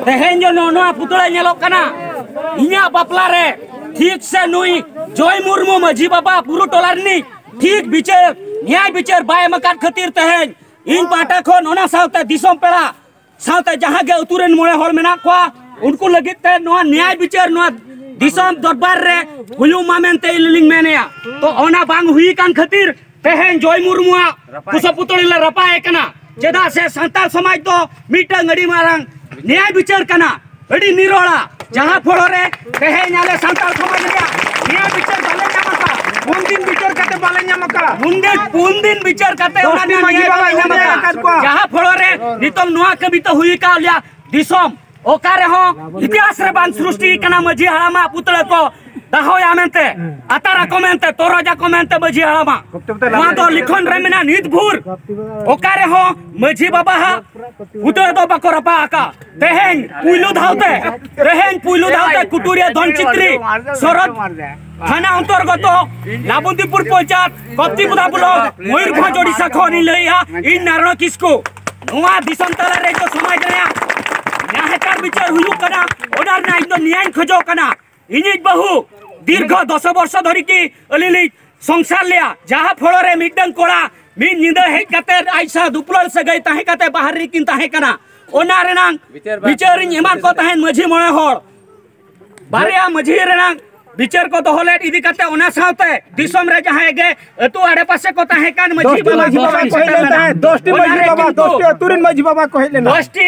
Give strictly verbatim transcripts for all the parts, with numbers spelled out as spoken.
ᱛᱮᱦᱮᱧ ᱡᱮ ᱱᱚ-, ᱱᱚᱣᱟ ᱯᱩᱛᱲᱟᱹ ᱧᱮᱞᱚᱜ ᱠᱟᱱᱟ, ᱤᱧᱟᱹᱜ ᱵᱟᱯᱞᱟ ᱨᱮ ᱴᱷᱤᱠ ᱥᱮ ᱱᱩᱭ ᱡᱚᱭ ᱢᱩᱨᱢᱩ ᱢᱟᱹᱡᱷᱤ ᱵᱟᱵᱟ ᱯᱩᱨᱩ ᱴᱚᱞᱟ ᱨᱤᱱᱤᱡ ᱴᱷᱤᱠ ᱵᱤᱪᱟᱹᱨ, ᱱᱮᱭᱟᱭ ᱵᱤᱪᱟᱹᱨ ᱵᱟᱭ ᱮᱢ ᱟᱠᱟᱫ ᱠᱷᱟᱹᱛᱤᱨ ᱛᱮᱦᱮᱧ ᱤᱧ ᱯᱟᱦᱴᱟ ᱠᱷᱚᱱ, ᱚᱱᱟ ᱥᱟᱶᱛᱮ ᱫᱤᱥᱚᱢ ᱯᱮᱲᱟ ᱥᱟᱶᱛᱮ ᱡᱟᱦᱟᱸ ᱜᱮ ᱟᱹᱛᱩ ᱨᱮᱱ ᱢᱚᱬᱮ ᱦᱚᱲ ᱢᱮᱱᱟᱜ ᱠᱚᱣᱟ, ᱩᱱᱠᱩ ᱞᱟᱹᱜᱤᱫ ᱛᱮ ᱱᱚᱣᱟ ᱱᱮᱭᱟᱭ ᱵᱤᱪᱟᱹᱨ ᱱᱚᱣᱟ ᱫᱤᱥᱚᱢ ᱫᱚᱨᱵᱟᱨ ᱨᱮ ᱦᱩᱭᱩᱜ ᱢᱟ ᱢᱮᱱᱛᱮ ᱟᱹᱞᱤᱧ ᱞᱤᱧ ᱢᱮᱱᱮᱜᱼᱟ᱾ ᱛᱚ, ᱚᱱᱟ ᱵᱟᱝ ᱦᱩᱭ ᱟᱠᱟᱱ ᱠᱷᱟᱹᱛᱤᱨ ᱛᱮᱦᱮᱧ ᱡᱚᱭ ᱢᱩᱨᱢᱩᱣᱟᱜ ᱠᱩᱥᱟᱹ ᱯᱩᱛᱲᱤ ᱞᱮ ᱨᱟᱯᱟᱜ ᱮ ᱠᱟᱱᱟ᱾ ᱪᱮᱫᱟᱜ ᱥᱮ ᱥᱟᱱᱛᱟᱲ ᱥᱚᱢᱟᱡᱽ ᱫᱚ ᱢᱤᱫᱴᱟᱝ ᱟᱹᱰᱤ ᱢᱟᱨᱟᱝ ᱱᱮᱭᱟᱭ ᱵᱤᱪᱟᱹᱨ ᱠᱟᱱᱟ, ᱟᱹᱰᱤ ᱱᱤᱨᱚᱲᱟ, ᱡᱟᱦᱟᱸ ᱯᱷᱚᱲᱚ ᱨᱮ ᱛᱮᱦᱮᱧ ᱟᱞᱮ ᱥᱟᱱᱛᱟᱲ ᱥᱚᱢᱟᱡᱽ ᱨᱮᱭᱟᱜ ᱱᱮᱭᱟᱭ ᱵᱤᱪᱟᱹᱨ ᱵᱟᱞᱮ ᱧᱟᱢ ᱟᱠᱟᱫ᱾ ᱯᱩᱱ ᱫᱤᱱ ᱵᱤᱪᱟᱹᱨ ᱠᱟᱛᱮ ᱵᱟᱞᱮ ᱧᱟᱢ ᱟᱠᱟᱫ᱾ ᱯᱩᱱ ᱫᱤᱱ, ᱯᱩᱱ ᱫᱤᱱ ᱵᱤᱪᱟᱹᱨ ᱠᱟᱛᱮ ᱚᱱᱟ ᱫᱚ ᱱᱮᱭᱟᱭ ᱵᱟᱞᱮ ᱧᱟᱢ ᱟᱠᱟᱫ᱾ ᱡᱟᱦᱟᱸ ᱯᱷᱚᱲᱚ ᱨᱮ ᱱᱤᱛᱚᱝ ᱱᱚᱣᱟ ᱠᱟᱹᱢᱤ ᱛᱚ ᱦᱩᱭ ᱟᱠᱟᱫ ᱞᱮᱭᱟ, ᱫᱤᱥᱚᱢ ᱚᱠᱟ ᱨᱮᱦᱚᱸ ᱤᱛᱤᱦᱟᱥ ᱨᱮ ᱵᱟᱝ ᱥᱨᱤᱥᱴᱤ ᱠᱟᱱᱟ ᱢᱟᱹᱡᱷᱤ ᱦᱟᱲᱟᱢᱟᱜ ᱯᱩᱛᱲᱟᱹ ᱠᱚ ᱫᱟᱦᱚᱭᱟ ᱢᱮᱱᱛᱮ, ᱟᱛᱟᱨ ᱟᱠᱚ ᱢᱮᱱᱛᱮ, ᱛᱚᱨᱚᱡ ᱟᱠᱚ ᱢᱮᱱᱛᱮ ᱢᱟᱹᱡᱷᱤ ᱦᱟᱲᱟᱢᱟᱜ᱾ ᱱᱚᱣᱟ ᱫᱚ ᱞᱤᱠᱷᱚᱱ ᱨᱮ ᱢᱮᱱᱟᱜᱼᱟ, ᱱᱤᱛ ᱵᱷᱳᱨ ᱚᱠᱟ ᱨᱮᱦᱚᱸ ᱢᱟᱹᱡᱷᱤ ᱵᱟᱵᱟ ᱦᱟᱜ ᱯᱩᱛᱲᱟᱹ ᱫᱚ ᱵᱟᱠᱚ ᱨᱟᱯᱟᱜ ᱟᱠᱟᱫ᱾ ᱛᱮᱦᱮᱧ ᱯᱩᱭᱞᱩ ᱫᱷᱟᱣ ᱛᱮ, ᱛᱮᱦᱮᱧ ᱯᱩᱭᱞᱩ ᱫᱷᱟᱣ ᱛᱮ ᱠᱩᱴᱩᱨᱤᱭᱟᱹ ᱫᱷᱚᱱᱪᱤᱛᱨᱤ ᱥᱚᱨᱚᱛ ᱛᱷᱟᱱᱟ ᱚᱱᱛᱚᱨᱜᱚᱛᱚ ᱞᱟᱵᱚᱱᱛᱤᱯᱩᱨ ᱯᱚᱧᱪᱟᱭᱮᱛ ᱠᱚᱯᱛᱤᱯᱚᱫᱟ ᱵᱞᱚᱠ ᱢᱚᱭᱩᱨᱵᱷᱚᱸᱡᱽ ᱳᱰᱤᱥᱟ ᱠᱷᱚᱱ ᱤᱧ ᱞᱟᱹᱭᱮᱜᱼᱟ, ᱤᱧ ᱱᱟᱨᱟᱭᱚᱬ ᱠᱤᱥᱠᱩ᱾ ᱱᱚᱣᱟ ᱫᱤᱥᱚᱢ ᱛᱟᱞᱟ ᱨᱮ ᱡᱚ ᱥᱚᱢᱟᱡᱽ ᱨᱮᱭᱟᱜ ᱱᱟᱦᱟᱪᱟᱨ ᱵᱤᱪᱟᱹᱨ ᱦᱩᱭᱩᱜ ᱠᱟᱱᱟ, ᱚᱱᱟ ᱨᱮᱱᱟᱜ ᱤᱧ ᱫᱚ ᱱᱮᱭᱟᱭᱤᱧ ᱠᱷᱚᱡᱚᱜ ᱠᱟᱱᱟ᱾ ᱤᱧᱤᱡ ᱵᱟᱹᱦᱩ ᱫᱤᱨᱜᱷᱚ ᱫᱚᱥ ᱵᱚᱨᱥᱚ ᱫᱷᱚᱨᱤ ᱠᱤ ᱟᱹᱞᱤᱧ ᱞᱤᱧ ᱥᱚᱝᱥᱟᱨ ᱞᱮᱭᱟ, ᱡᱟᱦᱟᱸ ᱯᱷᱚᱲᱚ ᱨᱮ ᱢᱤᱫᱴᱟᱝ ᱠᱚᱲᱟ ᱢᱤᱫ ᱧᱤᱫᱟᱹ ᱦᱮᱡ ᱠᱟᱛᱮ ᱟᱡ ᱥᱟᱶ ᱫᱩᱯᱞᱟᱹᱲ ᱥᱟᱹᱜᱟᱹᱭ ᱛᱟᱦᱮᱸ ᱠᱟᱛᱮ ᱵᱟᱦᱨᱮ ᱨᱮᱠᱤᱱ ᱛᱟᱦᱮᱸ ᱠᱟᱱᱟ᱾ ᱚᱱᱟ ᱨᱮᱱᱟᱝ ᱵᱤᱪᱟᱹᱨ ᱵᱟᱝ ᱵᱤᱪᱟᱹᱨᱤᱧ ᱮᱢᱟᱫ ᱠᱚ ᱛᱟᱦᱮᱸᱫ ᱢᱟᱹᱡᱷᱤ ᱢᱚᱬᱮ ᱦᱚᱲ, ᱵᱟᱨᱭᱟ ᱢᱟᱹᱡᱷᱤ ᱨᱮᱱᱟᱝ ᱵᱤᱪᱟᱹᱨ ᱠᱚ ᱫᱚᱦᱚ ᱞᱮᱫ ᱤᱫᱤ ᱠᱟᱛᱮ, ᱚᱱᱟ ᱥᱟᱶᱛᱮ ᱫᱤᱥᱚᱢ ᱨᱮ ᱡᱟᱦᱟᱸᱭ ᱜᱮ ᱟᱹᱛᱩ ᱟᱲᱮ ᱯᱟᱥᱮ ᱠᱚ ᱛᱟᱦᱮᱸ ᱠᱟᱱ ᱢᱟᱹᱡᱷᱤ ᱫᱚᱥᱴᱤ ᱵᱟᱵᱟ ᱢᱟᱹᱡᱷᱤ ᱵᱟᱵᱟ ᱠᱚ ᱦᱮᱡ ᱞᱮᱱ ᱛᱟᱦᱮᱸᱫ, ᱫᱚᱥᱴᱤ ᱚᱱᱟ ᱢᱟᱹᱡᱷᱤ ᱨᱮ ᱵᱟᱵᱟ, ᱠᱤᱱᱛᱩ ᱫᱚᱥᱴᱤ ᱟᱹᱛᱩ ᱨᱮᱱ ᱢᱟᱹᱡᱷᱤ ᱵᱟᱵᱟ ᱠᱚ ᱦᱮᱡ ᱞᱮᱱᱟ᱾ ᱫᱚᱥᱴᱤ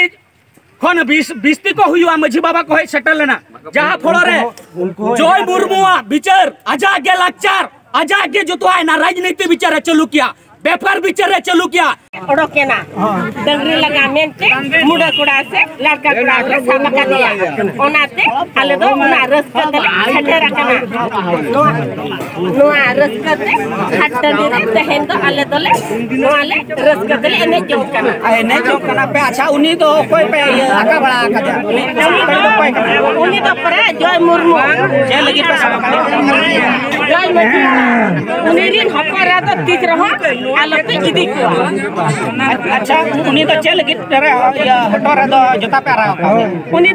ᱠᱷᱚᱱ ᱵᱤᱥ, ᱵᱤᱥᱛᱤ ᱠᱚ ᱦᱩᱭᱩᱜᱼᱟ ᱢᱟᱹᱡᱷᱤ ᱵᱟᱵᱟ ᱠᱚ ᱦᱮᱡ ᱥᱮᱴᱮᱨ ᱞᱮᱱᱟ, ᱡᱟᱦᱟᱸ ᱯᱷᱚᱲᱚ ᱨᱮ ᱩᱱᱠᱩ ᱦᱚᱸ ᱡᱚᱭ ᱢᱩᱨᱢᱩᱣᱟᱜ ᱵᱤᱪᱟᱹᱨ, ᱟᱡᱟᱜ ᱜᱮ ᱞᱟᱠᱪᱟᱨ, ᱟᱡᱟᱜ ᱜᱮ ᱡᱚᱛᱚᱣᱟᱜ ᱮᱱᱟ, ᱨᱟᱡᱽᱱᱤᱛᱤ ᱵᱤᱪᱟᱹᱨ ᱮ ᱪᱟᱹᱞᱩ ᱠᱮᱭᱟ, ᱵᱮᱯᱟᱨ ᱵᱤᱪᱟᱹᱨ ᱮ ᱪᱟᱹᱞᱩ ᱠᱮᱭᱟ᱾ ᱚᱰᱚᱠᱮᱱᱟ ᱰᱟᱹᱝᱨᱤ ᱞᱟᱜᱟ ᱢᱮᱱᱛᱮ ᱢᱩᱰᱟᱹ ᱠᱚᱲᱟ ᱥᱮ ᱞᱟᱲᱠᱟ ᱠᱚᱲᱟ ᱠᱚ ᱥᱟᱵ ᱟᱠᱟᱫᱮᱭᱟ᱾ ᱚᱱᱟᱛᱮ ᱟᱞᱮ ᱫᱚ ᱚᱱᱟ ᱨᱟᱹᱥᱠᱟᱹ ᱛᱮᱞᱮ ᱥᱮᱴᱮᱨ ᱟᱠᱟᱱᱟ᱾ ᱱᱚᱣᱟ, ᱱᱚᱣᱟ ᱨᱟᱹᱥᱠᱟᱹ ᱛᱮ ᱦᱟᱴ ᱴᱟᱺᱰᱤ ᱨᱮ ᱛᱮᱦᱮᱧ ᱫᱚ ᱟᱞᱮ ᱫᱚᱞᱮ ᱱᱚᱣᱟ ᱞᱮ ᱨᱟᱹᱥᱠᱟᱹ ᱛᱮᱞᱮ ᱮᱱᱮᱡ ᱡᱚᱝ ᱠᱟᱱᱟ᱾ ᱟᱨ ᱮᱱᱮᱡ ᱡᱚᱝ ᱠᱟᱱᱟ ᱯᱮ᱾ ᱟᱪᱪᱷᱟ, ᱩᱱᱤ ᱫᱚ ᱚᱠᱚᱭ ᱯᱮ ᱤᱭᱟᱹ ᱟᱠᱟ ᱵᱟᱲᱟ ᱟᱠᱟᱫᱮᱭᱟ? ᱩᱱᱤ ᱫᱚ ᱚᱠᱚᱭ ᱠᱟᱱᱟᱭ? ᱩᱱᱤ ᱫᱚ ᱯᱨᱟᱭ ᱡᱚᱭ ᱢᱩᱨᱢᱩ᱾ ᱪᱮᱫ ᱞᱟᱹᱜᱤᱫ ᱯᱮ ᱥᱟᱵ ᱟᱠᱟᱫᱮᱭᱟ? ᱡᱚᱭ ᱢᱟᱹᱡᱷᱤ᱾ ᱩᱱᱤ ᱨᱤᱱ ᱦᱚᱯᱚᱱ ᱮᱨᱟ ᱫᱚ ᱛᱤᱥ ᱨᱮᱦᱚᱸ ᱟᱞᱚᱯᱮ ᱤᱫᱤ ᱠᱚᱣᱟ᱾ ᱟᱪᱪᱷᱟ, ᱩᱱᱤ ᱫᱚ ᱪᱮᱫ ᱞᱟᱹᱜᱤᱫ ᱨᱮ, ᱤᱭᱟᱹ, ᱦᱚᱴᱚᱜ ᱨᱮᱫᱚ ᱡᱚᱛᱟ ᱯᱮ ᱟᱨᱟᱣ ᱟᱠᱟᱫ ᱩᱱᱤ?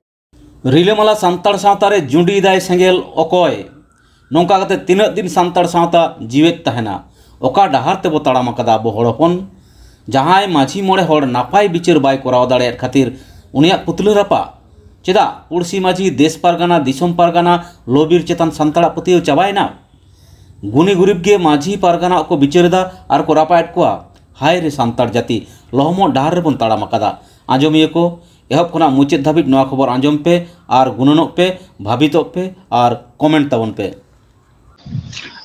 ᱨᱤᱞᱟᱹᱢᱟᱞᱟ ᱥᱟᱱᱛᱟᱲ ᱥᱟᱶᱛᱟ ᱨᱮ ᱡᱩᱸᱰᱤᱭᱮᱫᱟᱭ ᱥᱮᱸᱜᱮᱞ ᱚᱠᱚᱭ? ᱱᱚᱝᱠᱟ ᱠᱟᱛᱮ ᱛᱤᱱᱟᱹᱜ ᱫᱤᱱ ᱥᱟᱱᱛᱟᱲ ᱥᱟᱶᱛᱟ ᱡᱤᱣᱮᱫ ᱛᱟᱦᱮᱱᱟ? ᱚᱠᱟ ᱰᱟᱦᱟᱨ ᱛᱮᱵᱚ ᱛᱟᱲᱟᱢ ᱟᱠᱟᱫᱟ ᱟᱵᱚ ᱦᱚᱲ ᱦᱚᱯᱚᱱ? ᱡᱟᱦᱟᱸᱭ ᱢᱟᱹᱡᱷᱤ ᱢᱚᱬᱮ ᱦᱚᱲ ᱱᱟᱯᱟᱭ ᱵᱤᱪᱟᱹᱨ ᱵᱟᱭ ᱠᱚᱨᱟᱣ ᱫᱟᱲᱮᱭᱟᱫ ᱠᱷᱟᱹᱛᱤᱨ ᱩᱱᱤᱭᱟᱜ ᱯᱩᱛᱞᱟᱹ ᱨᱟᱯᱟᱜ? ᱪᱮᱫᱟᱜ ᱯᱩᱲᱥᱤ ᱢᱟᱹᱡᱷᱤ, ᱫᱮᱥ ᱯᱟᱨᱜᱟᱱᱟ, ᱫᱤᱥᱚᱢ ᱯᱟᱨᱜᱟᱱᱟ, ᱞᱚ ᱵᱤᱨ ᱪᱮᱛᱟᱱ ᱥᱟᱱᱛᱟᱲᱟᱜ ᱯᱟᱹᱛᱭᱟᱹᱣ ᱪᱟᱵᱟᱭᱮᱱᱟ? ᱜᱩᱱᱤ ᱜᱩᱨᱤᱵ ᱜᱮ ᱢᱟᱹᱡᱷᱤ ᱯᱟᱨᱜᱟᱱᱟ ᱠᱚ ᱵᱤᱪᱟᱹᱨ ᱮᱫᱟ ᱟᱨ ᱠᱚ ᱨᱟᱯᱟᱜ ᱮᱫ ᱠᱚᱣᱟ᱾ ᱦᱟᱭ ᱨᱮ ᱥᱟᱱᱛᱟᱲ ᱡᱟᱹᱛᱤ, ᱞᱚᱦᱚᱢᱚᱜ ᱰᱟᱦᱟᱨ ᱨᱮᱵᱚᱱ ᱛᱟᱲᱟᱢ ᱟᱠᱟᱫᱟ᱾ ᱟᱸᱡᱚᱢᱤᱭᱟᱹ ᱠᱚ, ᱮᱦᱚᱵ ᱠᱷᱚᱱᱟᱜ ᱢᱩᱪᱟᱹᱫ ᱫᱷᱟᱹᱵᱤᱡ ᱱᱚᱣᱟ ᱠᱷᱚᱵᱚᱨ ᱟᱸᱡᱚᱢ ᱯᱮ ᱟᱨ ᱜᱩᱱᱟᱹᱱᱚᱜ ᱯᱮ, ᱵᱷᱟᱹᱵᱤᱛᱚᱜ ᱯᱮ ᱟᱨ ᱠᱚᱢᱮᱱᱴ ᱛᱟᱵᱚᱱ ᱯᱮ᱾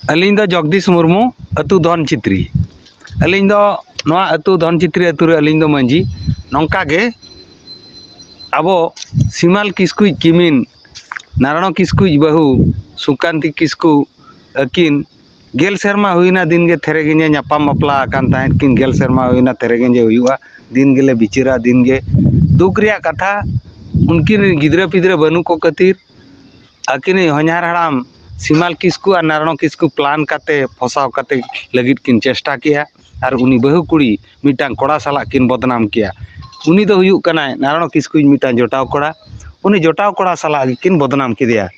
ᱟᱹᱞᱤᱧ ᱫᱚ ᱡᱚᱜᱽᱫᱤᱥ ᱢᱩᱨᱢᱩ, ᱟᱹᱛᱩ ᱫᱷᱚᱱᱪᱤᱛᱨᱤ᱾ ᱟᱹᱞᱤᱧ ᱫᱚ ᱱᱚᱣᱟ ᱟᱹᱛᱩ ᱫᱷᱚᱱᱪᱤᱛᱨᱤ ᱟᱹᱛᱩ ᱨᱮ ᱟᱹᱞᱤᱧ ᱫᱚ ᱢᱟᱹᱡᱷᱤ᱾ ᱱᱚᱝᱠᱟ ᱜᱮ ᱟᱵᱚ ᱥᱤᱢᱟᱞ ᱠᱤᱥᱠᱩᱭᱤᱡ ᱠᱤᱢᱤᱱ, ᱱᱟᱨᱟᱭᱚᱬ ᱠᱤᱥᱠᱩᱭᱤᱡ ᱵᱟᱹᱦᱩ ᱥᱩᱠᱟᱱᱛᱤ ᱠᱤᱥᱠᱩ ᱟᱹᱠᱤᱱ ᱜᱮᱞ ᱥᱮᱨᱢᱟ ᱦᱩᱭᱱᱟ, ᱫᱤᱱ ᱜᱮ ᱛᱷᱮᱨᱮ ᱜᱮᱧᱮ ᱧᱟᱯᱟᱢ ᱵᱟᱯᱞᱟ ᱟᱠᱟᱱ ᱛᱟᱦᱮᱸᱫ ᱠᱤᱱ, ᱜᱮᱞ ᱥᱮᱨᱢᱟ ᱦᱩᱭᱱᱟ, ᱛᱷᱮᱨᱮ ᱜᱮᱧᱮ ᱦᱩᱭᱩᱜᱼᱟ, ᱫᱤᱱ ᱜᱮᱞᱮ ᱵᱤᱪᱟᱹᱨᱟ, ᱫᱤᱱ ᱜᱮ᱾ ᱫᱩᱠ ᱨᱮᱭᱟᱜ ᱠᱟᱛᱷᱟ, ᱩᱱᱠᱤᱱ ᱨᱮᱱ ᱜᱤᱫᱽᱨᱟᱹ ᱯᱤᱫᱽᱨᱟᱹ ᱵᱟᱹᱱᱩᱜ ᱠᱚ ᱠᱷᱟᱹᱛᱤᱨ ᱟᱹᱠᱤᱱᱤᱡ ᱦᱚᱧᱦᱟᱨ ᱦᱟᱲᱟᱢ ᱥᱤᱢᱟᱞ ᱠᱤᱥᱠᱩ ᱟᱨ ᱱᱟᱨᱟᱭᱚᱬ ᱠᱤᱥᱠᱩ ᱯᱞᱟᱱ ᱠᱟᱛᱮ ᱯᱷᱚᱥᱟᱣ ᱠᱟᱛᱮ ᱞᱟᱹᱜᱤᱫ ᱠᱤᱱ ᱪᱮᱥᱴᱟ ᱠᱮᱜᱼᱟ ᱟᱨ ᱩᱱᱤ ᱵᱟᱹᱦᱩ ᱠᱩᱲᱤ ᱢᱤᱫᱴᱟᱝ ᱠᱚᱲᱟ ᱥᱟᱞᱟᱜ ᱠᱤᱱ ᱵᱚᱫᱱᱟᱢ ᱠᱮᱜᱼᱟ᱾ ᱩᱱᱤ ᱫᱚ ᱦᱩᱭᱩᱜ ᱠᱟᱱᱟᱭ ᱱᱟᱨᱟᱭᱚᱬ ᱠᱤᱥᱠᱩᱭᱤᱡ ᱢᱤᱫᱴᱟᱝ ᱡᱚᱴᱟᱣ ᱠᱚᱲᱟ᱾ ᱩᱱᱤ ᱡᱚᱴᱟᱣ ᱠᱚᱲᱟ ᱥᱟᱞᱟᱜ ᱜᱮᱠᱤᱱ ᱵᱚᱫᱱᱟᱢ ᱠᱮᱫᱮᱭᱟ᱾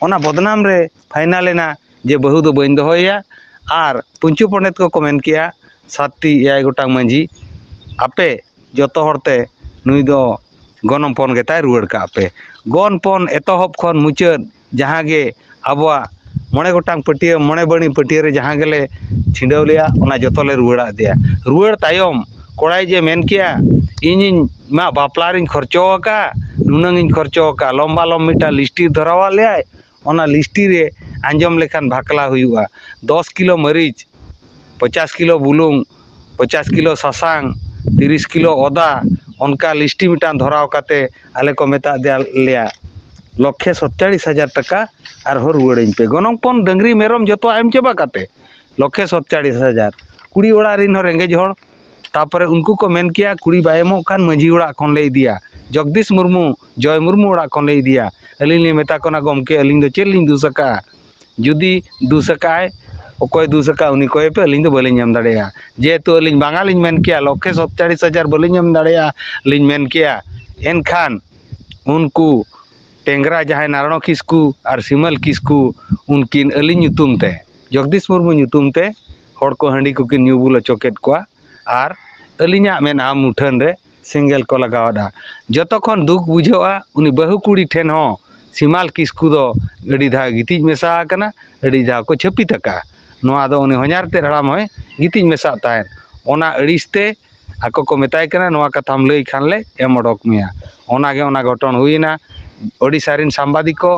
ᱚᱱᱟ ᱵᱚᱫᱱᱟᱢ ᱨᱮ ᱯᱷᱟᱭᱱᱟᱞ ᱮᱱᱟ ᱡᱮ ᱵᱟᱹᱦᱩ ᱫᱚ ᱵᱟᱹᱧ ᱫᱚᱦᱚᱭᱮᱭᱟ᱾ ᱟᱨ ᱯᱩᱧᱪᱩ ᱯᱚᱱᱰᱤᱛ ᱠᱚᱠᱚ ᱢᱮᱱ ᱠᱮᱜᱼᱟ, ᱥᱟᱛᱴᱤ ᱮᱭᱟᱭ ᱜᱚᱴᱟᱝ ᱢᱟᱹᱡᱷᱤ, ᱟᱯᱮ ᱡᱚᱛᱚ ᱦᱚᱲᱛᱮ ᱱᱩᱭ ᱫᱚ ᱜᱚᱱᱚᱝ ᱯᱚᱱ ᱜᱮᱛᱟᱭ ᱨᱩᱣᱟᱹᱲ ᱠᱟᱜ ᱯᱮ᱾ ᱜᱚᱱ ᱯᱚᱱ ᱮᱛᱚᱦᱚᱵ ᱠᱷᱚᱱ ᱢᱩᱪᱟᱹᱫ ᱡᱟᱦᱟᱸ ᱜᱮ ᱟᱵᱚᱣᱟᱜ ᱢᱚᱬᱮ ᱜᱚᱴᱟᱝ ᱯᱟᱹᱴᱭᱟᱹ, ᱢᱚᱬᱮ ᱵᱟᱹᱬᱤ ᱯᱟᱹᱴᱭᱟᱹ ᱨᱮ ᱡᱟᱦᱟᱸ ᱜᱮᱞᱮ ᱪᱷᱤᱰᱟᱹᱣ ᱞᱮᱜᱼᱟ, ᱚᱱᱟ ᱡᱚᱛᱚ ᱞᱮ ᱨᱩᱣᱟᱹᱲ ᱟᱫᱮᱭᱟ᱾ ᱨᱩᱣᱟᱹᱲ ᱛᱟᱭᱚᱢ ᱠᱚᱲᱟᱭ ᱡᱮ ᱢᱮᱱ ᱠᱮᱜᱼᱟ, "ᱤᱧᱤᱧ ᱢᱟ ᱵᱟᱯᱞᱟ ᱨᱤᱧ ᱠᱷᱚᱨᱪᱚ ᱟᱠᱟᱫᱼᱟ, ᱱᱩᱱᱟᱹᱝ ᱤᱧ ᱠᱷᱚᱨᱪᱚ ᱟᱠᱟᱫᱼᱟ", ᱞᱚᱢᱵᱟ ᱞᱚᱢ ᱢᱤᱫᱴᱟᱝ ᱞᱤᱥᱴᱤ ᱫᱷᱚᱨᱟᱣᱟᱫ ᱞᱮᱭᱟᱭ᱾ ᱚᱱᱟ ᱞᱤᱥᱴᱤ ᱨᱮ ᱟᱸᱡᱚᱢ ᱞᱮᱠᱷᱟᱱ ᱵᱷᱟᱠᱞᱟ ᱦᱩᱭᱩᱜᱼᱟ᱾ ᱫᱚᱥ ᱠᱤᱞᱳ ᱢᱟᱹᱨᱤᱪ, ᱯᱚᱪᱟᱥ ᱠᱤᱞᱳ ᱵᱩᱞᱩᱝ, ᱯᱚᱪᱟᱥ ᱠᱤᱞᱳ ᱥᱟᱥᱟᱝ, ᱛᱤᱨᱤᱥ ᱠᱤᱞᱳ ᱚᱫᱟ, ᱚᱱᱠᱟ ᱞᱤᱥᱴᱤ ᱢᱤᱫᱴᱟᱝ ᱫᱷᱚᱨᱟᱣ ᱠᱟᱛᱮ ᱟᱞᱮ ᱠᱚ ᱢᱮᱛᱟ ᱞᱮᱭᱟ, ᱞᱚᱠᱷᱮ ᱥᱚᱛᱪᱟᱲᱤᱥ ᱦᱟᱡᱟᱨ ᱴᱟᱠᱟ ᱟᱨᱦᱚᱸ ᱨᱩᱣᱟᱹᱲᱟᱹᱧ ᱯᱮ᱾ ᱜᱚᱱᱚᱝ ᱯᱚᱱ ᱰᱟᱹᱝᱨᱤ ᱢᱮᱨᱚᱢ ᱡᱚᱛᱚᱣᱟᱜ ᱮᱢ ᱪᱟᱵᱟ ᱠᱟᱛᱮ ᱞᱚᱠᱷᱮ ᱥᱚᱛᱪᱟᱲᱤᱥ ᱦᱟᱡᱟᱨ᱾ ᱠᱩᱲᱤ ᱚᱲᱟᱜ ᱨᱮᱱ ᱦᱚᱸ ᱨᱮᱸᱜᱮᱡ ᱦᱚᱲ᱾ ᱛᱟᱯᱚᱨᱮ ᱩᱱᱠᱩ ᱠᱚ ᱢᱮᱱ ᱠᱮᱭᱟ, "ᱠᱩᱲᱤ ᱵᱟᱭ ᱮᱢᱚᱜ ᱠᱷᱟᱱ ᱢᱟᱹᱡᱷᱤ ᱚᱲᱟᱜ ᱠᱷᱚᱱ ᱞᱮ ᱤᱫᱤᱭᱟ, ᱡᱚᱜᱽᱫᱤᱥ ᱢᱩᱨᱢᱩ, ᱡᱚᱭ ᱢᱩᱨᱢᱩ ᱚᱲᱟᱜ ᱠᱷᱚᱱ ᱞᱮ ᱤᱫᱤᱭᱟ᱾" ᱟᱹᱞᱤᱧ ᱞᱤᱧ ᱢᱮᱛᱟ ᱠᱚ ᱠᱟᱱᱟ, "ᱜᱚᱢᱠᱮ, ᱟᱹᱞᱤᱧ ᱫᱚ ᱪᱮᱫ ᱞᱤᱧ ᱫᱩᱥ ᱟᱠᱟᱫᱼᱟ? ᱡᱩᱫᱤ ᱫᱩᱥ ᱟᱠᱟᱫᱼᱟᱭ, ᱚᱠᱚᱭ ᱫᱩᱥ ᱟᱠᱟᱫ ᱩᱱᱤ ᱠᱚᱭ ᱯᱮ, ᱟᱹᱞᱤᱧ ᱫᱚ ᱵᱟᱹᱞᱤᱧ ᱮᱢ ᱫᱟᱲᱮᱭᱟᱜᱼᱟ᱾ ᱡᱮᱦᱮᱛᱩ ᱟᱹᱞᱤᱧ ᱵᱟᱝᱟ ᱞᱤᱧ ᱢᱮᱱ ᱠᱮᱭᱟ, ᱞᱚᱠᱷᱮ ᱥᱟᱛᱪᱟᱲᱤᱥ ᱦᱟᱡᱟᱨ ᱵᱟᱹᱞᱤᱧ ᱮᱢ ᱫᱟᱲᱮᱭᱟᱜᱼᱟ ᱞᱤᱧ ᱢᱮᱱ ᱠᱮᱭᱟ, ᱮᱱᱠᱷᱟᱱ ᱩᱱᱠᱩ ᱴᱮᱝᱜᱽᱨᱟ ᱡᱟᱦᱟᱸᱭ ᱱᱟᱨᱟᱭᱚᱬ ᱠᱤᱥᱠᱩ ᱟᱨ ᱥᱤᱢᱟᱹᱞ ᱠᱤᱥᱠᱩ, ᱩᱱᱠᱤᱱ ᱟᱹᱞᱤᱧ ᱧᱩᱛᱩᱢ ᱛᱮ, ᱡᱚᱜᱽᱫᱤᱥ ᱢᱩᱨᱢᱩ ᱧᱩᱛᱩᱢ ᱛᱮ ᱦᱚᱲ ᱠᱚ ᱦᱟᱺᱰᱤ ᱠᱚᱠᱤᱱ ᱧᱩ ᱵᱩᱞ ᱦᱚᱪᱚ ᱠᱮᱫ ᱠᱚᱣᱟ ᱟᱨ ᱟᱹᱞᱤᱧᱟᱜ ᱢᱮᱫᱦᱟ ᱢᱩᱴᱷᱟᱹᱱ ᱨᱮ ᱥᱮᱸᱜᱮᱞ ᱠᱚ ᱞᱟᱜᱟᱣ ᱟᱫᱟ᱾ ᱡᱚᱛᱚ ᱠᱷᱚᱱ ᱫᱩᱠ ᱵᱩᱡᱷᱟᱹᱜᱼᱟ, ᱩᱱᱤ ᱵᱟᱹᱦᱩ ᱠᱩᱲᱤ ᱴᱷᱮᱱ ᱦᱚᱸ ᱥᱤᱢᱟᱞ ᱠᱤᱥᱠᱩ ᱫᱚ ᱟᱹᱰᱤ ᱫᱷᱟᱣ ᱜᱤᱛᱤᱡ ᱢᱮᱥᱟ ᱟᱠᱟᱱᱟ, ᱟᱹᱰᱤ ᱫᱷᱟᱣ ᱠᱚ ᱪᱷᱟᱹᱯᱤᱛ ᱟᱠᱟᱫᱼᱟ᱾ ᱱᱚᱣᱟ ᱫᱚ ᱩᱱᱤ ᱦᱚᱧᱦᱟᱨ ᱛᱮᱫ ᱦᱟᱲᱟᱢ ᱦᱚᱸᱭ ᱜᱤᱛᱤᱡ ᱢᱮᱥᱟᱜ ᱛᱟᱦᱮᱸᱫ᱾ ᱚᱱᱟ ᱟᱹᱲᱤᱥ ᱛᱮ ᱟᱠᱚ ᱠᱚ ᱢᱮᱛᱟᱭ ᱠᱟᱱᱟ, "ᱱᱚᱣᱟ ᱠᱟᱛᱷᱟᱢ ᱞᱟᱹᱭ ᱠᱷᱟᱱ ᱞᱮ ᱮᱢ ᱚᱰᱚᱠ ᱢᱮᱭᱟ᱾" ᱚᱱᱟᱜᱮ ᱚᱱᱟ ᱜᱷᱚᱴᱚᱱ ᱦᱩᱭᱮᱱᱟ᱾ ᱳᱰᱤᱥᱟ ᱨᱮᱱ ᱥᱟᱢᱵᱟᱫᱤᱠ ᱠᱚ,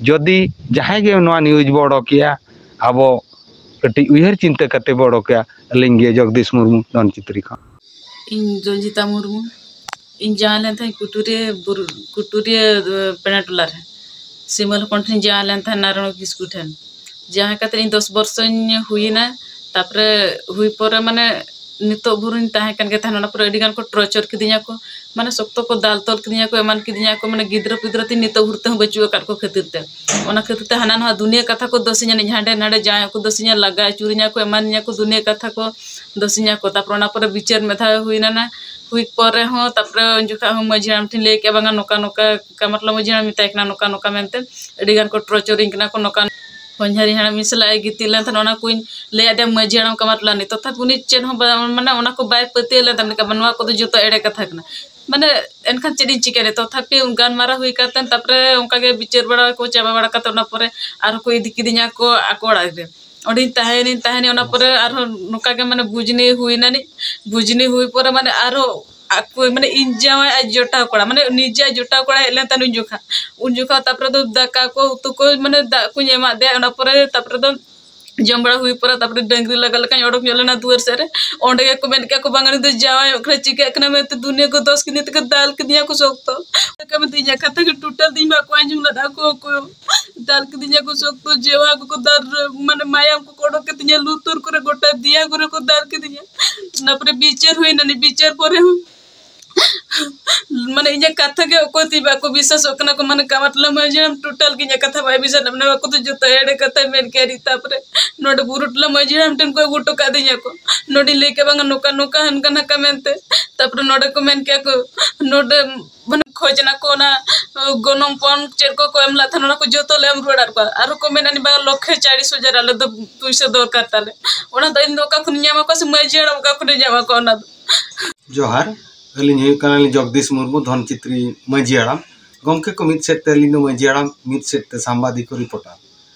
ᱡᱩᱫᱤ ᱡᱟᱦᱟᱸᱭ ᱜᱮ ᱱᱚᱣᱟ ᱱᱤᱭᱩᱡᱽ ᱵᱚ ᱚᱰᱚᱠᱮᱜᱼᱟ, ᱟᱵᱚ ᱠᱟᱹᱴᱤᱡ ᱩᱭᱦᱟᱹᱨ ᱪᱤᱱᱛᱟᱹ ᱠᱟᱛᱮ ᱵᱚ ᱚᱰᱚᱠᱮᱜᱼᱟ᱾ ᱟᱹᱞᱤᱧ ᱜᱮ ᱡᱚᱜᱽᱫᱤᱥ ᱢᱩᱨᱢᱩ, ᱫᱷᱚᱱᱪᱤᱛᱨᱤ ᱠᱷᱚᱱ᱾ ᱤᱧ ᱨᱚᱧᱡᱤᱛᱟ ᱢᱩᱨᱢᱩ᱾ ᱤᱧ ᱡᱟᱶᱟᱭ ᱞᱮᱱ ᱛᱟᱦᱮᱸᱫ ᱠᱩᱴᱩᱨᱤᱭᱟᱹ ᱵᱩᱨᱩ, ᱠᱩᱴᱩᱨᱤᱭᱟᱹ, ᱮ, ᱯᱮᱲᱟ ᱴᱚᱞᱟ ᱨᱮ᱾ ᱥᱤᱢᱟᱹᱞ ᱦᱚᱯᱚᱱ ᱴᱷᱮᱱ ᱡᱟᱶᱟᱭ ᱞᱮᱱ ᱛᱟᱦᱮᱸᱫ ᱱᱟᱨᱟᱭᱚᱬ ᱠᱤᱥᱠᱩ ᱴᱷᱮᱱ᱾ ᱡᱟᱦᱟᱸ ᱠᱟᱛᱮ ᱤᱧ ᱫᱚᱥ ᱵᱚᱨᱥᱚᱧ ᱦᱩᱭᱮᱱᱟ᱾ ᱛᱟᱯᱚᱨᱮ ᱦᱩᱭ ᱯᱚᱨᱮ, ᱢᱟᱱᱮ, ᱱᱤᱛᱚᱜ ᱵᱷᱳᱨᱤᱧ ᱛᱟᱦᱮᱸ ᱠᱟᱱ ᱜᱮ ᱛᱟᱦᱮᱱ, ᱚᱱᱟ ᱯᱚᱨᱮ ᱟᱹᱰᱤ ᱜᱟᱱ ᱠᱚ ᱴᱚᱨᱪᱟᱨ ᱠᱤᱫᱤᱧᱟ ᱠᱚ, ᱢᱟᱱᱮ, ᱥᱚᱠᱛᱚ ᱠᱚ ᱫᱟᱞ ᱛᱚᱞ ᱠᱤᱫᱤᱧᱟ ᱠᱚ, ᱮᱢᱟᱱ ᱠᱤᱫᱤᱧᱟ ᱠᱚ, ᱢᱟᱱᱮ, ᱜᱤᱫᱽᱨᱟᱹ ᱯᱤᱫᱽᱨᱟᱹ ᱛᱤᱧ ᱱᱤᱛᱚᱜ ᱵᱷᱳᱨ ᱛᱮᱦᱚᱸ ᱵᱟᱹᱪᱩᱜ ᱟᱠᱟᱫ ᱠᱚ ᱠᱷᱟᱹᱛᱤᱨ ᱛᱮ᱾ ᱚᱱᱟ ᱠᱷᱟᱹᱛᱤᱨ ᱛᱮ ᱦᱟᱱᱟ ᱱᱟᱣᱟ ᱫᱩᱱᱤᱭᱟᱹ ᱠᱟᱛᱷᱟ ᱠᱚ ᱫᱚᱥᱤᱧᱟ, ᱦᱟᱸᱰᱮ ᱱᱟᱰᱮ ᱡᱟᱶᱟᱭ ᱠᱚ ᱫᱚᱥᱤᱧᱟ, ᱞᱟᱜᱟ ᱟᱹᱪᱩᱨᱤᱧᱟ ᱠᱚ, ᱮᱢᱟᱱᱤᱧᱟ ᱠᱚ, ᱫᱩᱱᱤᱭᱟᱹ ᱠᱟᱛᱷᱟ ᱠᱚ ᱫᱚᱥᱤᱧᱟ ᱠᱚ᱾ ᱛᱟᱯᱚᱨ ᱚᱱᱟ ᱯᱚᱨᱮ ᱵᱤᱪᱟᱹᱨ ᱢᱤᱫ ᱫᱷᱟᱣ ᱦᱩᱭᱱᱟ ᱱᱟ, ᱦᱩᱭ ᱯᱚᱨᱮ ᱦᱚᱸ, ᱛᱟᱯᱚᱨᱮ ᱩᱱ ᱡᱚᱠᱷᱟᱜ ᱦᱚᱸ ᱢᱟᱹᱡᱷᱤ ᱦᱟᱲᱟᱢ ᱴᱷᱮᱱ ᱞᱟᱹᱭ ᱠᱮᱜᱼᱟ, ᱵᱟᱝᱟ, ᱱᱚᱝᱠᱟ ᱱᱚᱝᱠᱟ, ᱠᱟᱢᱟᱨ ᱞᱚ ᱢᱟᱹᱡᱷᱤ ᱦᱟᱲᱟᱢ ᱢᱮᱛᱟᱭ ᱠᱟᱱᱟ, ᱱᱚᱝᱠᱟ ᱱᱚᱝᱠᱟ ᱢᱮᱱᱛᱮ ᱟᱹᱰᱤ ᱜᱟᱱ ᱠᱚ ᱴᱚᱨᱪᱟᱨᱤᱧ ᱠᱟᱱᱟ ᱠᱚ, ᱱᱚᱝᱠᱟ ᱦᱚᱧᱦᱟᱨᱤᱧ ᱦᱟᱲᱟᱢ ᱤᱧ ᱥᱟᱞᱟᱜ ᱮ ᱜᱤᱛᱤᱡ ᱞᱮᱱ ᱛᱟᱦᱮᱱ, ᱚᱱᱟ ᱠᱚᱧ ᱞᱟᱹᱭ ᱟᱫᱮᱭᱟ ᱢᱟᱹᱡᱷᱤ ᱦᱟᱲᱟᱢ ᱠᱟᱢᱟᱨ ᱞᱟᱱᱤ, ᱛᱚᱛᱷᱟᱯᱤ ᱩᱱᱤ ᱪᱮᱫ ᱦᱚᱸ ᱵᱟ-, ᱢᱟᱱᱮ, ᱚᱱᱟ ᱠᱚ ᱵᱟᱭ ᱯᱟᱹᱛᱭᱟᱹᱣ ᱞᱮᱱ ᱛᱟᱦᱮᱸ, ᱢᱮᱱ ᱠᱮᱫᱟ, "ᱱᱚᱣᱟ ᱠᱚᱫᱚ ᱡᱚᱛᱚ ᱮᱲᱮ ᱠᱟᱛᱷᱟ ᱠᱟᱱᱟ", ᱢᱟᱱᱮ, ᱮᱱᱠᱷᱟᱱ ᱪᱮᱫ ᱤᱧ ᱪᱤᱠᱟᱹᱭᱟ? ᱛᱚᱛᱷᱟᱯᱤ ᱜᱟᱞᱢᱟᱨᱟᱣ ᱦᱩᱭ ᱠᱟᱛᱮ, ᱛᱟᱯᱚᱨᱮ ᱚᱱᱠᱟ ᱜᱮ ᱵᱤᱪᱟᱹᱨ ᱵᱟᱲᱟ ᱠᱚ ᱪᱟᱵᱟ ᱵᱟᱲᱟ ᱠᱟᱛᱮ, ᱚᱱᱟ ᱯᱚᱨᱮ ᱟᱨᱦᱚᱸ ᱠᱚ ᱤᱫᱤ ᱠᱤᱫᱤᱧᱟ ᱠᱚ ᱟᱠᱚ ᱚᱲᱟᱜ ᱨᱮ᱾ ᱚᱸᱰᱮᱧ ᱛᱟᱦᱮᱸᱭᱮᱱᱟᱹᱧ, ᱛᱟᱦᱮᱸᱭᱮᱱᱟᱹᱧ, ᱚᱱᱟ ᱯᱚᱨᱮ ᱟᱨᱦᱚᱸ ᱱᱚᱝᱠᱟ ᱜᱮ, ᱢᱟᱱᱮ, ᱵᱩᱡᱽᱱᱤ ᱦᱩᱭᱱᱟ ᱱᱤᱡ᱾ ᱵᱩᱡᱽᱱᱤ ᱦᱩᱭ ᱯᱚᱨᱮ, ᱢᱟᱱᱮ, ᱟᱨᱦᱚᱸ ᱟᱠᱚ, ᱢᱟᱱᱮ, ᱤᱧ ᱡᱟᱶᱟᱭ ᱟᱡ ᱡᱚᱴᱟᱣ ᱠᱚᱲᱟ, ᱢᱟᱱᱮ, ᱱᱤᱡᱮ ᱟᱡ ᱡᱚᱴᱟᱣ ᱠᱚᱲᱟ ᱦᱮᱡ ᱞᱮᱱ ᱛᱟᱦᱮᱱ ᱩᱱ ᱡᱚᱠᱷᱟ᱾ ᱩᱱ ᱡᱚᱠᱷᱟ ᱛᱟᱯᱚᱨᱮ ᱫᱚ ᱫᱟᱠᱟ ᱠᱚ, ᱩᱛᱩ ᱠᱚ, ᱢᱟᱱᱮ, ᱫᱟᱜ ᱠᱚᱧ ᱮᱢᱟᱫ ᱫᱮᱭᱟ᱾ ᱚᱱᱟ ᱯᱚᱨᱮ ᱛᱟᱯᱚᱨᱮ ᱫᱚ ᱡᱚᱢ ᱵᱟᱲᱟ ᱦᱩᱭ ᱯᱚᱨᱮ, ᱛᱟᱯᱚᱨᱮ ᱰᱟᱹᱝᱨᱤ ᱞᱟᱜᱟ ᱞᱮᱠᱟᱧ ᱚᱰᱚᱠ ᱧᱚᱜ ᱞᱮᱱᱟ ᱫᱩᱣᱟᱹᱨ ᱥᱮᱫ ᱨᱮ᱾ ᱚᱸᱰᱮ ᱜᱮᱠᱚ ᱢᱮᱱ ᱠᱮᱜᱼᱟ ᱠᱚ, "ᱵᱟᱝ, ᱩᱱᱤ ᱫᱚ ᱡᱟᱶᱟᱭᱚᱜ ᱠᱟᱱᱟ, ᱪᱤᱠᱟᱹᱜ ᱠᱟᱱᱟ?" ᱢᱮᱱᱛᱮ ᱫᱩᱱᱤᱭᱟᱹ ᱠᱚ ᱫᱚᱥ ᱠᱤᱫᱤᱧᱟ ᱛᱮᱠᱚ ᱫᱟᱞ ᱠᱤᱫᱤᱧᱟ ᱠᱚ ᱥᱚᱠᱛᱚ᱾ ᱚᱱᱠᱟ ᱢᱮᱱᱛᱮ ᱤᱧᱟᱹᱜ ᱠᱟᱛᱷᱟ ᱜᱮ ᱴᱳᱴᱟᱞ ᱫᱚ ᱤᱧ ᱵᱟᱠᱚ ᱟᱸᱡᱚᱢ ᱞᱮᱫᱟ ᱠᱚ ᱚᱠᱚᱭ ᱦᱚᱸ᱾ ᱫᱟᱞ ᱠᱤᱫᱤᱧᱟ ᱠᱚ ᱥᱚᱠᱛᱚ, ᱡᱮᱣᱟ ᱠᱚᱠᱚ ᱫᱟᱞ, ᱢᱟᱱᱮ, ᱢᱟᱭᱟᱢ ᱠᱚᱠᱚ ᱚᱰᱚᱠ ᱠᱮᱫ ᱛᱤᱧᱟ, ᱞᱩᱛᱩᱨ ᱠᱚᱨᱮ, ᱜᱚᱴᱟ ᱫᱮᱭᱟ ᱠᱚᱨᱮ ᱠᱚ ᱫᱟᱞ ᱠᱤᱫᱤᱧᱟ᱾ ᱚᱱᱟ ᱯᱚᱨᱮ ᱵᱤᱪᱟᱹᱨ ᱦᱩᱭᱱᱟ, ᱵᱤᱪᱟᱹᱨ ᱯᱚᱨᱮ ᱦᱚᱸ ᱢᱟᱱᱮ ᱤᱧᱟᱹᱜ ᱠᱟᱛᱷᱟ ᱜᱮ ᱚᱠᱚᱭ ᱛᱮ ᱵᱟᱠᱚ ᱵᱤᱥᱥᱟᱥᱚᱜ ᱠᱟᱱᱟ ᱠᱚ, ᱢᱟᱱᱮ ᱠᱟᱢᱟᱨ ᱴᱚᱞᱟ ᱢᱟᱹᱡᱷᱤ ᱦᱟᱲᱟᱢ total ᱜᱮ ᱤᱧᱟᱹᱜ ᱠᱟᱛᱷᱟ ᱵᱟᱭ ᱵᱤᱥᱥᱟᱥ, ᱢᱟᱱᱮ ᱵᱟᱠᱚ ᱛᱚ ᱡᱚᱛᱚ ᱮᱲᱮ ᱠᱟᱛᱷᱟᱭ ᱢᱮᱱ ᱠᱮᱭᱟ᱾ ᱛᱟᱯᱚᱨᱮ ᱱᱚᱰᱮ ᱵᱩᱨᱩ ᱴᱚᱞᱟ ᱢᱟᱹᱡᱷᱤ ᱦᱟᱲᱟᱢ ᱴᱷᱮᱱ ᱠᱚ ᱟᱹᱜᱩ ᱦᱚᱴᱚ ᱠᱟᱫᱤᱧᱟ ᱠᱚ᱾ ᱱᱚᱰᱮᱧ ᱞᱟᱹᱭ ᱠᱮᱫ ᱵᱟᱝᱟ ᱱᱚᱝᱠᱟ ᱱᱚᱝᱠᱟ ᱦᱟᱱᱠᱟ ᱱᱟᱝᱠᱟ ᱢᱮᱱᱛᱮ᱾ ᱛᱟᱯᱚᱨᱮ ᱱᱚᱰᱮ ᱠᱚ ᱢᱮᱱ ᱠᱮᱭᱟ ᱠᱚ, ᱱᱚᱰᱮ ᱢᱟᱱᱮ ᱠᱷᱚᱡᱽ ᱮᱱᱟ ᱠᱚ ᱚᱱᱟ ᱜᱚᱱᱚᱝ ᱯᱚᱱ ᱪᱮᱫ ᱠᱚ ᱠᱚ ᱮᱢ ᱞᱮᱫ ᱛᱟᱦᱮᱱᱟ, ᱚᱱᱟ ᱠᱚ ᱡᱚᱛᱚ ᱞᱮ ᱮᱢ ᱨᱩᱣᱟᱹᱲ ᱟᱫ ᱠᱚᱣᱟ᱾ ᱟᱨᱦᱚᱸ ᱠᱚ ᱢᱮᱱᱟ ᱱᱤ ᱵᱟᱝᱟ ᱞᱚᱠᱷᱮ ᱪᱟᱲᱤᱥ ᱦᱟᱡᱟᱨ ᱟᱞᱮ ᱫᱚ ᱯᱩᱭᱥᱟᱹ ᱫᱚᱨᱠᱟᱨ ᱛᱟᱞᱮ᱾ ᱚᱱᱟ ᱫᱚ ᱤᱧ ᱫᱚ ᱚᱠᱟ ᱠᱷᱚᱱᱤᱧ ᱧᱟᱢᱟ ᱠᱚᱣᱟ ᱥᱮ ᱢᱟᱹᱡᱷᱤ ᱦᱟᱲᱟᱢ ᱚᱠᱟ ᱠᱷᱚᱱᱤᱧ ᱧᱟᱢᱟ ᱠᱚᱣᱟ ᱚᱱᱟ ᱫᱚ? ᱡᱚᱦᱟᱨ, ᱟᱹᱞᱤᱧ ᱦᱩᱭᱩᱜ ᱠᱟᱱᱟᱞᱤᱧ ᱡᱚᱜᱽᱫᱤᱥ ᱢᱩᱨᱢᱩ, ᱫᱷᱚᱱ ᱪᱤᱛᱨᱤ ᱢᱟᱹᱡᱷᱤ ᱦᱟᱲᱟᱢ᱾ ᱜᱚᱢᱠᱮ ᱠᱚ ᱢᱤᱫ ᱥᱮᱫ ᱛᱮ, ᱟᱹᱞᱤᱧ ᱫᱚ ᱢᱟᱹᱡᱷᱤ ᱦᱟᱲᱟᱢ, ᱢᱤᱫ ᱥᱮᱫ ᱛᱮ ᱥᱟᱢᱵᱟᱫᱤᱠ ᱨᱤᱯᱳᱨᱴᱟᱨ᱾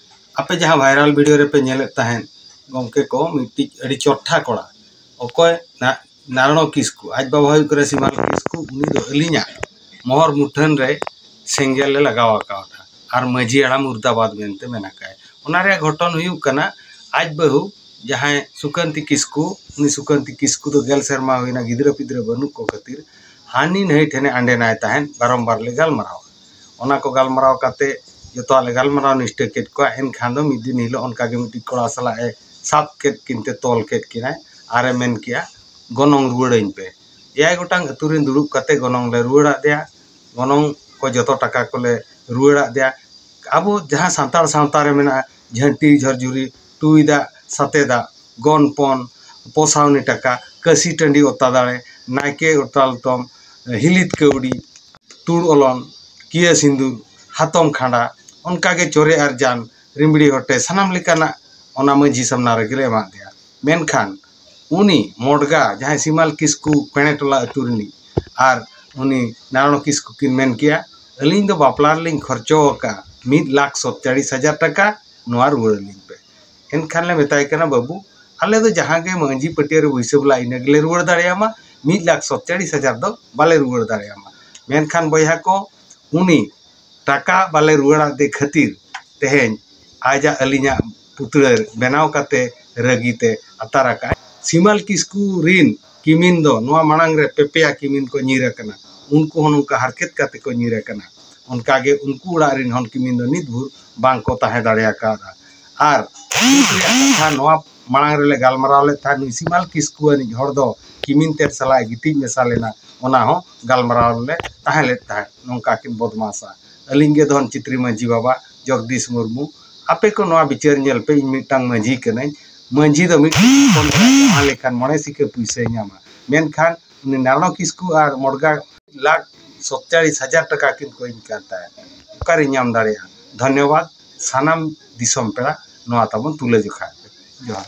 ᱟᱯᱮ ᱡᱟᱦᱟᱸ viral video ᱨᱮᱯᱮ ᱧᱮᱞᱮᱫ ᱛᱟᱦᱮᱸᱫ, ᱜᱚᱢᱠᱮ ᱠᱚ ᱢᱤᱫᱴᱤᱡ ᱟᱹᱰᱤ ᱪᱚᱴᱷᱟ ᱠᱚᱲᱟ, ᱚᱠᱚᱭ ᱱᱟ-, ᱱᱟᱨᱟᱭᱚᱬ ᱠᱤᱥᱠᱩ, ᱟᱡ ᱵᱟᱵᱟ ᱦᱩᱭᱩᱜ ᱠᱟᱱᱟ ᱥᱤᱢᱟᱞ ᱠᱤᱥᱠᱩ, ᱩᱱᱤ ᱫᱚ ᱟᱹᱞᱤᱧᱟᱜ ᱢᱚᱦᱚᱨ ᱢᱩᱴᱷᱟᱹᱱ ᱨᱮ ᱥᱮᱸᱜᱮᱞ ᱮ ᱞᱟᱜᱟᱣ ᱟᱠᱟᱣᱫᱟ ᱟᱨ ᱢᱟᱹᱡᱷᱤ ᱦᱟᱲᱟᱢ ᱢᱩᱨᱫᱟᱵᱟᱫᱽ ᱢᱮᱱᱛᱮ ᱢᱮᱱ ᱟᱠᱟᱫ᱾ ᱚᱱᱟ ᱨᱮᱭᱟᱜ ᱜᱷᱚᱴᱚᱱ ᱦᱩᱭᱩᱜ ᱠᱟᱱᱟ, ᱟᱡ ᱵᱟᱹᱦᱩ ᱡᱟᱦᱟᱸᱭ ᱥᱩᱠᱟᱱᱛᱤ ᱠᱤᱥᱠᱩ, ᱩᱱᱤ ᱥᱩᱠᱟᱱᱛᱤ ᱠᱤᱥᱠᱩ ᱫᱚ ᱜᱮᱞ ᱥᱮᱨᱢᱟ ᱦᱩᱭᱱᱟ, ᱜᱤᱫᱽᱨᱟᱹ ᱯᱤᱫᱽᱨᱟᱹ ᱵᱟᱹᱱᱩᱜ ᱠᱚ ᱠᱷᱟᱹᱛᱤᱨ ᱦᱟᱹᱱᱤ ᱱᱟᱹᱭ ᱴᱷᱮᱱᱮ ᱟᱸᱰᱮᱱᱟᱭ ᱛᱟᱦᱮᱸᱫ, ᱵᱟᱨᱚᱢᱵᱟᱨ ᱞᱮ ᱜᱟᱞᱢᱟᱨᱟᱣᱟ᱾ ᱚᱱᱟ ᱠᱚ ᱜᱟᱞᱢᱟᱨᱟᱣ ᱠᱟᱛᱮ ᱡᱚᱛᱚᱣᱟᱜ ᱞᱮ ᱜᱟᱞᱢᱟᱨᱟᱣ ᱱᱤᱥᱴᱟᱹ ᱠᱮᱫ ᱠᱚᱣᱟ᱾ ᱮᱱᱠᱷᱟᱱ ᱫᱚ ᱢᱤᱫ ᱫᱤᱱ ᱦᱤᱞᱳᱜ ᱚᱱᱠᱟ ᱜᱮ ᱢᱤᱫᱴᱤᱡ ᱠᱚᱲᱟ ᱥᱟᱞᱟᱜ ᱮ ᱥᱟᱵ ᱠᱮᱫ ᱠᱤᱱ ᱛᱮ ᱛᱚᱞ ᱠᱮᱫ ᱠᱤᱱᱟᱭ ᱟᱨᱮ ᱢᱮᱱ ᱠᱮᱜᱼᱟ, "ᱜᱚᱱᱚᱝ ᱨᱩᱣᱟᱹᱲᱟᱹᱧ ᱯᱮ᱾" ᱮᱭᱟᱭ ᱜᱚᱴᱟᱝ ᱟᱹᱛᱩ ᱨᱮᱱ ᱫᱩᱲᱩᱵ ᱠᱟᱛᱮ ᱜᱚᱱᱚᱝ ᱞᱮ ᱨᱩᱣᱟᱹᱲᱟᱫ ᱫᱮᱭᱟ᱾ ᱜᱚᱱᱚᱝ ᱠᱚ ᱡᱚᱛᱚ ᱴᱟᱠᱟ ᱠᱚᱞᱮ ᱨᱩᱣᱟᱹᱲᱟᱫ ᱫᱮᱭᱟ᱾ ᱟᱵᱚ ᱡᱟᱦᱟᱸ ᱥᱟᱱᱛᱟᱲ ᱥᱟᱶᱛᱟ ᱨᱮ ᱢᱮᱱᱟᱜᱼᱟ, ᱡᱷᱟᱹᱱᱴᱤ ᱡᱷᱚᱨᱡᱷᱩᱨᱤ, ᱴᱩᱭ ᱫᱟᱜ ᱥᱟᱛᱮ ᱫᱟᱜ, ᱜᱚᱱᱯᱚᱱ, ᱯᱚᱥᱟᱣᱱᱤ ᱴᱟᱠᱟ, ᱠᱟᱹᱥᱤ ᱴᱟᱺᱰᱤ ᱚᱛᱟ ᱫᱟᱲᱮ, ᱱᱟᱭᱠᱮ ᱚᱨᱛᱟᱞ ᱛᱚᱢ, ᱦᱤᱞᱤᱛ ᱠᱟᱹᱣᱰᱤ, ᱛᱩᱲ ᱚᱞᱚᱱ, ᱠᱤᱭᱟᱹ ᱥᱤᱸᱫᱩᱨ, ᱦᱟᱛᱚᱢ ᱠᱷᱟᱸᱰᱟ, ᱚᱱᱠᱟᱜᱮ ᱪᱚᱨᱮ ᱟᱨ ᱡᱟᱱ, ᱨᱤᱢᱲᱤ ᱦᱚᱴᱮ, ᱥᱟᱱᱟᱢ ᱞᱮᱠᱟᱱᱟᱜ ᱚᱱᱟ ᱢᱟᱹᱡᱷᱤ ᱥᱟᱢᱱᱟ ᱨᱮᱜᱮ ᱞᱮ ᱮᱢᱟᱫ ᱫᱮᱭᱟ᱾ ᱢᱮᱱᱠᱷᱟᱱ ᱩᱱᱤ ᱢᱚᱰᱜᱟ, ᱡᱟᱦᱟᱸᱭ ᱥᱤᱢᱟᱞ ᱠᱤᱥᱠᱩ ᱯᱮᱬᱮ ᱴᱚᱞᱟ ᱟᱹᱛᱩ ᱨᱤᱱᱤᱡ, ᱟᱨ ᱩᱱᱤ ᱱᱟᱨᱟᱭᱚᱬ ᱠᱤᱥᱠᱩ ᱠᱤᱱ ᱢᱮᱱ ᱠᱮᱜᱼᱟ, "ᱟᱹᱞᱤᱧ ᱫᱚ ᱵᱟᱯᱞᱟ ᱨᱮᱞᱤᱧ ᱠᱷᱚᱨᱪᱚ ᱟᱠᱟᱫᱼᱟ ᱢᱤᱫ ᱞᱟᱠᱷ ᱥᱚᱛᱪᱟᱲᱤᱥ ᱦᱟᱡᱟᱨ ᱴᱟᱠᱟ, ᱱᱚᱣᱟ ᱨᱩᱣᱟᱹᱲ ᱟᱹᱞᱤᱧ ᱯᱮ᱾" ᱮᱱᱠᱷᱟᱱ ᱞᱮ ᱢᱮᱛᱟᱭ ᱠᱟᱱᱟ, "ᱵᱟᱹᱵᱩ, ᱟᱞᱮ ᱫᱚ ᱡᱟᱦᱟᱸ ᱜᱮ ᱢᱟᱹᱡᱷᱤ ᱯᱟᱹᱴᱭᱟᱹ ᱨᱮ ᱵᱟᱹᱭᱥᱟᱹᱣ ᱞᱮᱫᱼᱟ, ᱤᱱᱟᱹ ᱜᱮᱞᱮ ᱨᱩᱣᱟᱹᱲ ᱫᱟᱲᱮᱭᱟᱢᱟ, ᱢᱤᱫ ᱞᱟᱠᱷ ᱥᱚᱛᱪᱟᱲᱤᱥ ᱦᱟᱡᱟᱨ ᱫᱚ ᱵᱟᱞᱮ ᱨᱩᱣᱟᱹᱲ ᱫᱟᱲᱮᱭᱟᱢᱟ᱾" ᱢᱮᱱᱠᱷᱟᱱ ᱵᱚᱭᱦᱟ ᱠᱚ, ᱩᱱᱤ ᱴᱟᱠᱟ ᱵᱟᱞᱮ ᱨᱩᱣᱟᱹᱲᱟᱫ ᱫᱮ ᱠᱷᱟᱹᱛᱤᱨ ᱛᱮᱦᱮᱧ ᱟᱡᱟᱜ ᱟᱹᱞᱤᱧᱟᱜ ᱯᱩᱛᱲᱟᱹ ᱵᱮᱱᱟᱣ ᱠᱟᱛᱮ ᱨᱟᱹᱜᱤ ᱛᱮ ᱟᱛᱟᱨ ᱟᱠᱟᱫ᱾ ᱥᱤᱢᱟᱞ ᱠᱤᱥᱠᱩ ᱨᱤᱱ ᱠᱤᱢᱤᱱ ᱫᱚ ᱱᱚᱣᱟ ᱢᱟᱲᱟᱝ ᱨᱮ ᱯᱮᱯᱮᱭᱟ ᱠᱤᱢᱤᱱ ᱠᱚ ᱧᱤᱨ ᱟᱠᱟᱱᱟ, ᱩᱱᱠᱩ ᱦᱚᱸ ᱱᱚᱝᱠᱟ ᱦᱟᱨᱠᱮᱛ ᱠᱟᱛᱮ ᱠᱚ ᱧᱤᱨ ᱟᱠᱟᱱᱟ᱾ ᱚᱱᱠᱟᱜᱮ ᱩᱱᱠᱩ ᱚᱲᱟᱜ ᱨᱤᱱ ᱦᱚᱱ ᱠᱤᱢᱤᱱ ᱫᱚ ᱱᱤᱛ ᱵᱷᱳᱨ ᱵᱟᱝ ᱠᱚ ᱛᱟᱦᱮᱸ ᱫᱟᱲᱮ ᱟᱠᱟᱫᱟ᱾ ᱟᱨ ᱫᱩᱠ ᱨᱮᱭᱟᱜ ᱠᱟᱛᱷᱟ, ᱱᱚᱣᱟ ᱢᱟᱲᱟᱝ ᱨᱮᱞᱮ ᱜᱟᱞᱢᱟᱨᱟᱣ ᱞᱮᱫ ᱛᱟᱦᱮᱸᱫ, ᱱᱩᱭ ᱥᱤᱢᱟᱞ ᱠᱤᱥᱠᱩ ᱟᱹᱱᱤᱡ ᱦᱚᱲ ᱫᱚ ᱠᱤᱢᱤᱱ ᱛᱮᱫ ᱥᱟᱞᱟᱜ ᱮ ᱜᱤᱛᱤᱡ ᱢᱮᱥᱟ ᱞᱮᱱᱟ᱾ ᱚᱱᱟ ᱦᱚᱸ ᱜᱟᱞᱢᱟᱨᱟᱣ ᱨᱮᱞᱮ ᱛᱟᱦᱮᱸ ᱞᱮᱫ ᱛᱟᱦᱮᱸᱫ᱾ ᱱᱚᱝᱠᱟ ᱠᱤᱱ ᱵᱚᱫᱢᱟᱥᱟ᱾ ᱟᱹᱞᱤᱧ ᱜᱮ ᱫᱷᱚᱱ ᱪᱤᱛᱨᱤ ᱢᱟᱹᱡᱷᱤ ᱵᱟᱵᱟ, ᱡᱚᱜᱽᱫᱤᱥ ᱢᱩᱨᱢᱩ, ᱟᱯᱮ ᱠᱚ ᱱᱚᱣᱟ ᱵᱤᱪᱟᱹᱨ ᱧᱮᱞ ᱯᱮ, ᱤᱧ ᱢᱤᱫᱴᱟᱝ ᱢᱟᱹᱡᱷᱤ ᱠᱟᱹᱱᱟᱹᱧ᱾ ᱢᱟᱹᱡᱷᱤ ᱫᱚ ᱢᱤᱫ ᱦᱚᱯᱚᱱ ᱮᱨᱟ ᱡᱟᱶᱟᱭ ᱞᱮᱠᱷᱟᱱ ᱢᱚᱬᱮ ᱥᱤᱠᱟᱹ ᱯᱩᱭᱥᱟᱹᱭ ᱧᱟᱢᱟ, ᱢᱮᱱᱠᱷᱟᱱ ᱩᱱᱤ ᱱᱟᱨᱱᱚ ᱠᱤᱥᱠᱩ ᱟᱨ ᱢᱚᱰᱜᱟ ᱞᱟᱠᱷ ᱥᱚᱛᱪᱟᱲᱤᱥ ᱦᱟᱡᱟᱨ ᱴᱟᱠᱟ ᱠᱤᱱ ᱠᱚᱭᱤᱧ ᱠᱟᱱ ᱛᱟᱦᱮᱸᱫ, ᱚᱠᱟᱨᱮ ᱧᱟᱢ ᱫᱟᱲᱮᱭᱟᱜᱼᱟ? ᱫᱷᱚᱱᱭᱚᱵᱟᱫ ᱥᱟᱱᱟᱢ ᱫᱤᱥᱚᱢ ᱯᱮᱲᱟ, ᱱᱚᱣᱟ ᱛᱟᱵᱚᱱ ᱛᱩᱞᱟᱹ ᱡᱚᱠᱷᱟ᱾ ᱡᱚᱦᱟᱨ᱾